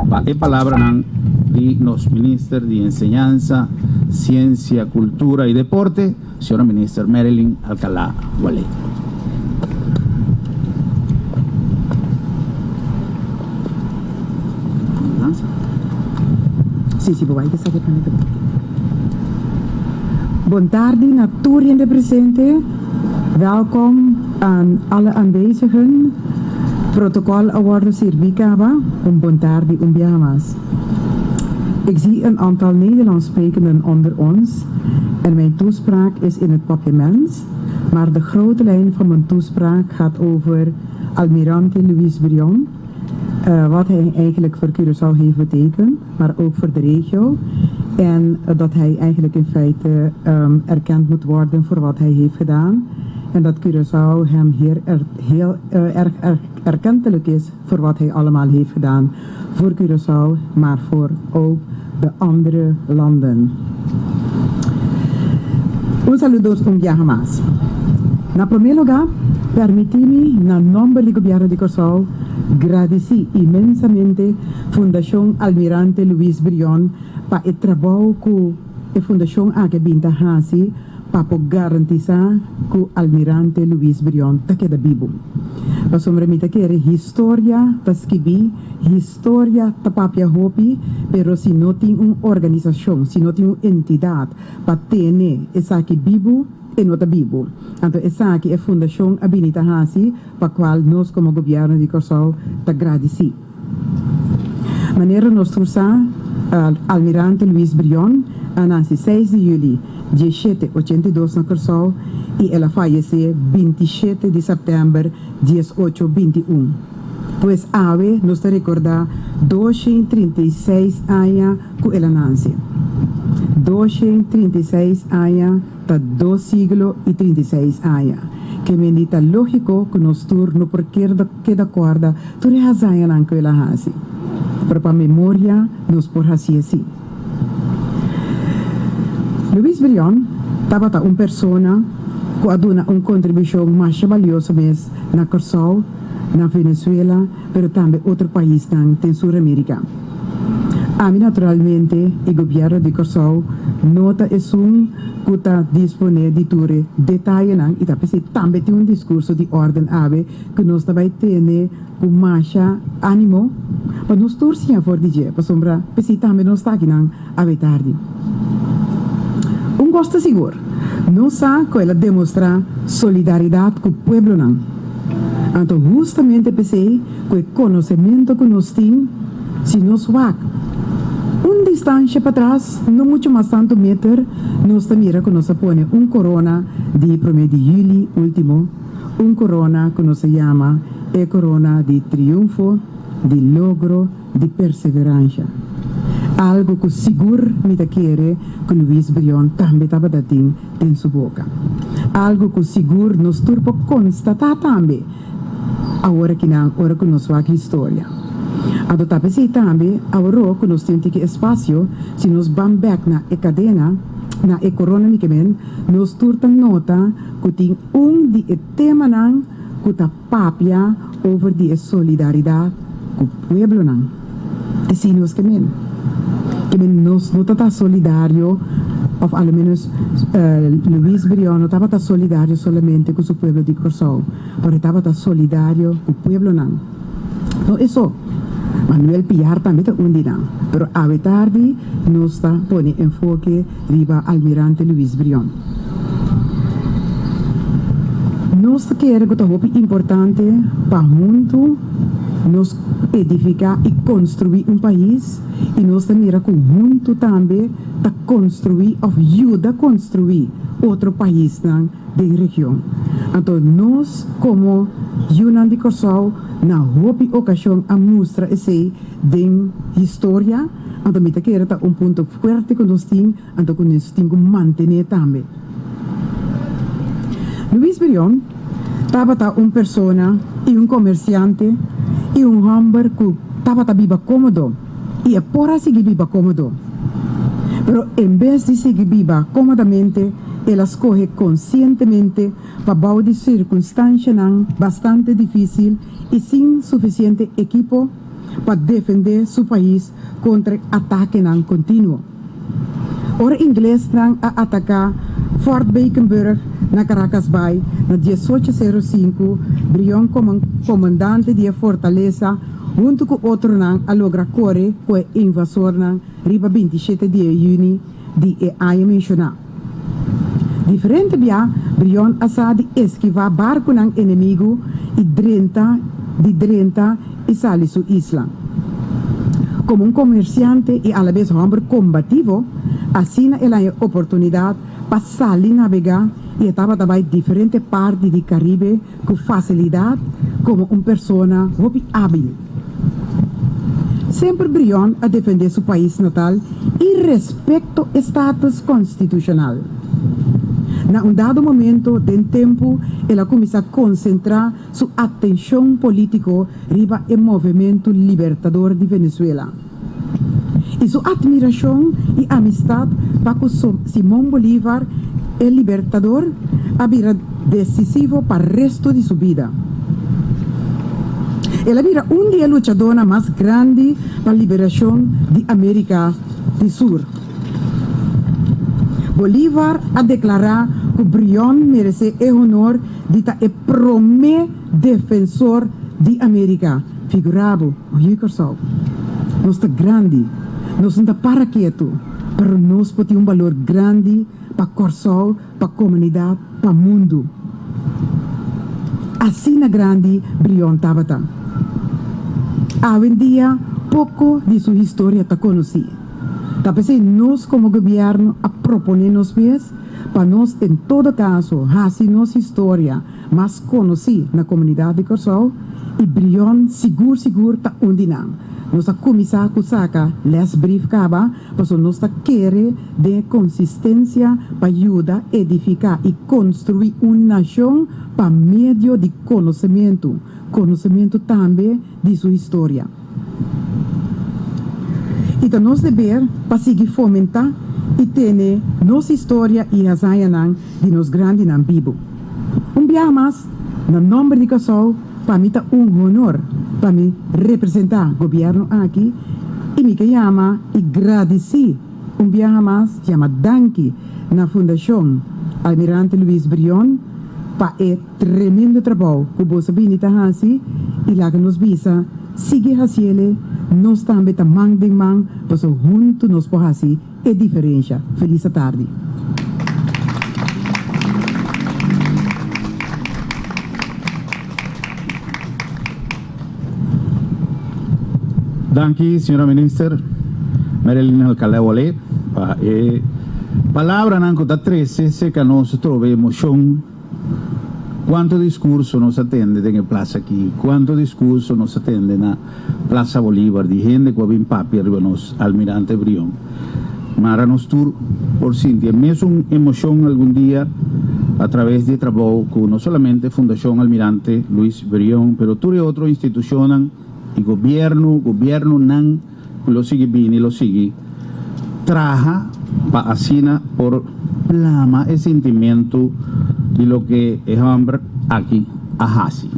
pa e palabranan di nos Minister di Enseñansa, Siensia, Kultura i Deporte, Señora Minister Marilyn Alcalá Wallé. Sí, sí, bo bai esaki pa mi tambe. Bon tardi na tur hende presente. Welkom aan alle aanwezigen. Protocol a wordo sirbi caba. Un bon tardi un biaha mas. Ik zie een aantal Nederlands sprekenden onder ons en mijn toespraak is in het Papiaments, maar de grote lijn van mijn toespraak gaat over Almirante Luis Brion, wat hij eigenlijk voor Curaçao heeft betekend, maar ook voor de regio. En dat hij eigenlijk in feite erkend moet worden voor wat hij heeft gedaan. En dat Curaçao hem heel, heel erg, erg erkentelijk is voor wat hij allemaal heeft gedaan voor Curaçao, maar voor ook de andere landen. Un saludo un biaha mas. Na promé lugá, permití mi na nòmber di Gobièrnu di Kòrsou gradisí inmensamente Fundashon Almirante Luis Brion pa e trabou ku e fundashon aki a bin ta hasi pa por garantisá ku Almirante Luis Brion ta keda bibu. Pasobra mi ta kere historia ta skibí, historia ta papia hopi, pero si no tin un organisashon, si no tin un entidat pa tene esaki bibu, e no ta bibu. Anto esaki e fundashon a bini ta hasi, pa kual nos komo Gobièrnu di Kòrsou ta gradisí. Manera nos tur sa, Almirante Luis Brion a nasi seis di juli dieshete ochenta i dos na Kòrsou i el a fayesé bintishete di sèptèmber diesocho binti un. Pues awe nos ta rekordá doshen trinta i seis aña ku el a nase. Doshen trinta i seis aña ta dos siglo i trinta i seis aña. Ke mende ta lógiko ku nos tur no por keda kòrda Tur e hazañanan ku el a hasi, pero pa memoria nos por hasié sí. Luis Brion tabata un persona ku a duna un kontribushon masha balioso mes na Kòrsou, na Venezuela, pero tambe otro paisnan den Sur Amerika. Ami naturalmente i gobièrnu di Kòrsou no ta esun ku ta disponé di tur e detayenan i ta p'esei tambe tin un diskurso di órden awe ku nos ta bai tene ku masha ánimo pa nos tur siña for di dje, pasobra p'esei tambe nos ta akinan awe tardi. Un kos ta sigur, nos sa ku el a demostrá solidaridat ku pueblonan. Anto hustamente p'esei ku e konosementu ku nos tin, si nos wak un distansha patras, no muchu mas tantu meter, nos ta mira ku nos a pone un korona di promé di yüli último, Un korona ku nos a yama e korona di triunfo, di logro, di perseveransha. Algu ku sigur mi ta kere ku Luis Brion tambe tabata tin den su boka. Algu ku sigur nos tur por konstatá tambe awor akinan ora ku nos wak historia. Anto ta p'esei tambe aworó ku nos tin tiki espasio si nos ban bèk na e kadena, na e korona mi ke men, nos tur ta nota ku tin un di e temanan ku ta papia over di e solidaridat ku pueblonan. Esei nos ke men. Ke men nos no ta ta solidario òf a lo ménos Luis Brion no tabata solidario solamente ku su pueblo di Kòrsou, pero e tabata solidario ku pueblonan. No eso, Manuel Piar tambe ta un di nan, pero awe tardi nos ta pone enfoke riba Almirante Luis Brion. Nos ta kere ku ta hopi importante pa huntu nos edifiká i konstruí un pais i nos ta mira ku huntu tambe ta konstruí òf yuda konstruí otro paisnan den region. Anto nos komo yunan di Kòrsou na hopi okashon a mustra esei den historia, anto mi ta kere ta un punto fuerte ku nos tin, anto ku nos tin ku mantené tambe. Luis Brion tabata un persona i un komersiante i un hòmber ku tabata biba kómodo i e por a sigui biba kómodo. Pero en bes di sigui biba kómodamente, el a skohe konsientemente pa bou di sirkunstanshanan bastante difísil i sin sufisiente ekipo. pa defendé su pais kontra atakenan kontinuo. Ora inglesnan a ataká Fort Beekenburg na Caracasbaai na diesocho sero sinku, Brion komo komandante di e fortalesa huntu ku otronan a logra kore ku e invasornan riba bintishete di e yüni di e aña menshoná. Diferente bia Brion a sa di eskivá barkunan enemigu i drenta di drenta i sali su isla. Komo un komersiante i alabes hòmber kombativo, asina el haña oportunidat pa sali nabegá i e tabata bai diferente parti di Karibe ku fasilidat komo un persona hopi ábil. Semper Brion a defendé su pais natal i respekto e status konstitushonal. Na un dado momento den tempu el a kuminsá konsentrá su atenshon polítiko riba e movementu libertador di Venezuela i su atmirashon i amistat pa ku Simón Bolívar, e libertador, a bira desisivo pa resto di su bida. El a bira un di e luchadónan mas grandi pa liberashon di Amérika di Sur. Bolívar a deklará ku Brion meresé e honor di ta e promé defensor di Amérika. Figurá bo, oye Kòrsou, nos ta grandi, nos no ta para ketu, pero nos por tin un balor grandi pa Kòrsou, pa komunidat, pa mundu. Asina grandi Brion tabata. Awendia poko di su historia ta konosí. Ta p'esei nos komo gobièrnu a proponé nos mes pa nos en todo kaso hasi nos historia mas konosí na komunidat di Kòrsou i Brion sigur sigur ta un di nan. Nos a kuminsá ku saka lesbrief kaba pasobra nos ta kere den e konsistensia pa yuda edifiká i konstruí un nashon pa medio di konosementu, konosementu tambe di su historia. I ta nos deber pa sigui fomentá i tene nos historia i hazañanan di nos grandinan bibu. Un biaha mas, na nòmber di Kòrsou, pa mi ta un honor pa mi representá gobièrnu aki i mi ke yama i gradisí un biaha mas, yama danki na Fundashon Almirante Luis Brion pa e Tremendo trabou ku boso bini ta hasi i laga nos bisa sigui hasiele nos tambe ta man den man paso huntu nos por hasi e diferensha. Felis atardi. Danki señora Minister Marilyn Alcalá Wallé pa e palabranan ku ta trese serka nos trobe emocion. Cuanto discurso nos a tende den e plaza aki, cuanto discurso nos a tende na Plaza Bolívar di hende cu a bin papia riba nos Almirante Brion. Mara nos tur por sinti e mesun emocion algun dia a traves di e trabou cu no solamente Fundacion Almirante Luis Brion pero tur e otro institucionnan y gobierno, gobiernonan cu lo sigui bini lo sigui traha pa asina por plama e sintimentu di loke e hòmber aki a hasi.